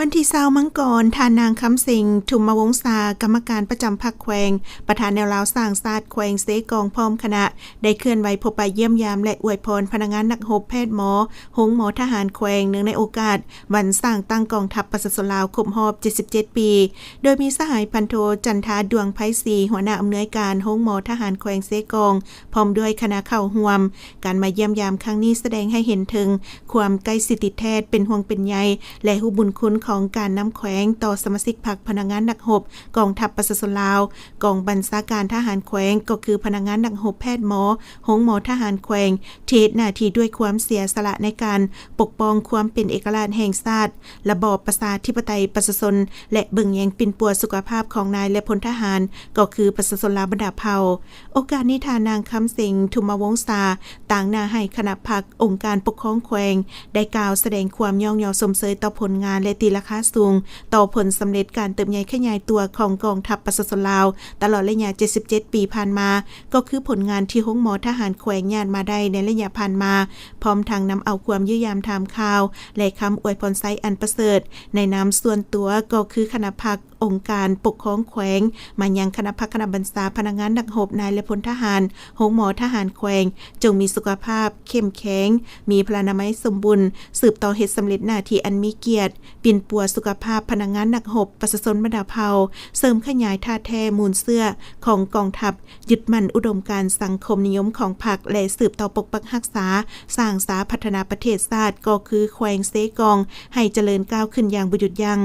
ວັນທີຊາວມັງກອນ, ທ່ານນາງ ຄຳເສັງ ທຸມມະວົງສາ ກຳມະການປະຈຳພັກແຂວງ, ປະທານແນວລາວສ້າງຊາດແຂວງເຊກອງ ພ້ອມຄະນະ ໄດ້ເຄື່ອນໄຫວພົບປະຢ້ຽມຢາມ ແລະ ອວຍພອນພະນັກງານນັກຮົບ, ແພດໝໍ, ໂຮງໝໍທະຫານແຂວງ ເນື່ອງໃນໂອກາດວັນສ້າງຕັ້ງກອງທັບປະຊາຊົນລາວຄົບຮອບເຈັດສິບເຈັດປີ, ໂດຍມີສະຫາຍພັນໂທ ຈັນທາ ດວງໄພສີ ຫົວໜ້າອຳນວຍການໂຮງໝໍທະຫານແຂວງເຊກອງ ພ້ອມດ້ວຍຄະນະເຂົ້າຮ່ວມ. ການມາຢ້ຽມຢາມຄັ້ງນີ້ສະແດງໃຫ້ເຫັນເຖິງຄວາມໃກ້ຊິດຕິດແທດ, ເປັນຫ່ວງເປັນໃຍ ແລະ ຮູ້ບຸນຄຸນຂອງການນຳແຂວງຕໍ່ສະມາຊິກພັກ, ພະນັກງານນັກຮົບກອງທັບປະຊາຊົນລາວ, ກອງບັນຊາການທະຫານແຂວງ, ກໍຄືພະນັກງານນັກຮົບ, ແພດໝໍ, ໂຮງໝໍທະຫານແຂວງ ທີ່ເຮັດໜ້າທີ່ດ້ວຍຄວາມເສຍສະຫຼະໃນການປົກປ້ອງຄວາມເປັນເອກະລາດແຫ່ງຊາດ, ລະບອບປະຊາທິປະໄຕປະຊາຊົນ ແລະ ເບິ່ງແຍງປິ່ນປົວສຸຂະພາບຂອງນາຍ ແລະ ພົນທະຫານ, ກໍຄືປະຊາຊົນລາວບັນດາເຜົ່າ. ໂອກາດນີ້ ທ່ານນາງ ຄຳເສັງ ທຸມມະວົງສາ ຕາງໜ້າໃຫ້ຄະນະພັກ, ອົງການປົກຄອງແຂວງ ໄດ້ກ່າວສະແດງຄວາມຍ້ອງຍໍຊົມເຊີຍຕໍ່ຜົນງານ ແລະ ຕີລາຄາສູງຕໍ່ຜົນສຳເລັດການເຕີບໃຫຍ່ຂະຫຍາຍຕົວຂອງກອງທັບປະຊາຊົນລາວ ຕະຫຼອດໄລຍະເຈັດສິບເຈັດປີຜ່ານມາ, ກໍຄືຜົນງານທີ່ໂຮງໝໍທະຫານແຂວງຍາດມາໄດ້ໃນໄລຍະຜ່ານມາ, ພ້ອມທັງນຳເອົາຄວາມຢ້ຽມຢາມຖາມຂ່າວ ແລະ ຄຳອວຍພອນໄຊອັນປະເສີດ ໃນນາມສ່ວນຕົວ ກໍຄືຄະນະພັກ, ອົງການປົກຄອງແຂວງ, ມາຍັງຄະນະພັກ, ຄະນະບັນຊາ, ພະນັກງານນັກຮົບ, ນາຍ ແລະ ພົນທະຫານ, ໂຮງໝໍທະຫານແຂວງ ຈົ່ງມີສຸຂະພາບເຂັ້ມແຂງ, ມີພະລານາໄມສົມບູນ, ສືບຕໍ່ເຮັດສຳເລັດໜ້າທີ່ອັນມີກຽດ, ປິ່ນປົວສຸຂະພາບພະນັກງານນັກຮົບ, ປະຊາຊົນບັນດາເຜົ່າ, ເສີມຂະຫຍາຍທາດແທ້ມູນເຊື້ອຂອງກອງທັບ, ຍຶດໝັ້ນອຸດົມການສັງຄົມນິຍົມຂອງພັກ ແລະ ສືບຕໍ່ປົກປັກຮັກສາ, ສ້າງສາ, ພັດທະນາປະເທດຊາດ ກໍຄືແຂວງເຊກອງ ໃຫ້ຈະເລີນກ້າວຂຶ້ນຢ່າງບໍ່ຢຸດຢັ້ງ.